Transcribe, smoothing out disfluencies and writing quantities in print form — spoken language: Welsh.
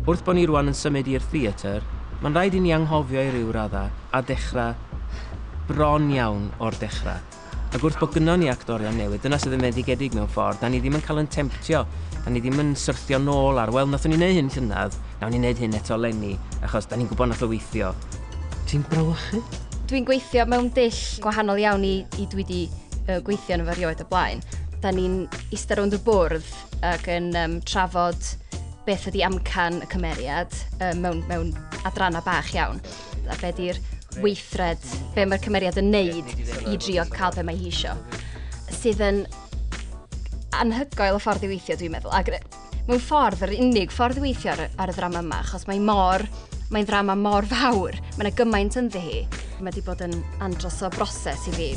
Wrth bod ni rwan yn symud i'r theatr, mae'n rhaid i ni anghofio i ryw radda a dechrau bron iawn o'r dechrau. Ac wrth bod gynnon ni actorion newydd, dyna sydd yn fendigedig mewn ffordd, da ni ddim yn cael yn temtio, da ni ddim yn syrthio nôl ar, wel, nathon ni wneud hyn llynedd, nawn ni wneud hyn eto leni, achos da ni'n gwybod nath o weithio. Ti'n brawychu? Dwi'n gweithio mewn dull gwahanol iawn i dwi wedi gweithio yn fy erioed o blaen. Da ni'n eistedd rownd y bwrdd ac yn trafod beth ydy amcan y cymeriad mewn adrannau bach iawn. A be di'r weithred, be mae'r cymeriad yn neud i drio cael be mae hi isio. Sydd yn anhygoel o ffordd i weithio, dwi'n meddwl. Ac mewn ffordd, yr unig ffordd i weithio ar y ddrama yma, achos mae'n ddrama mor fawr. Mae yna gymaint ynddi hi. Mae wedi bod yn andros o broses i fi.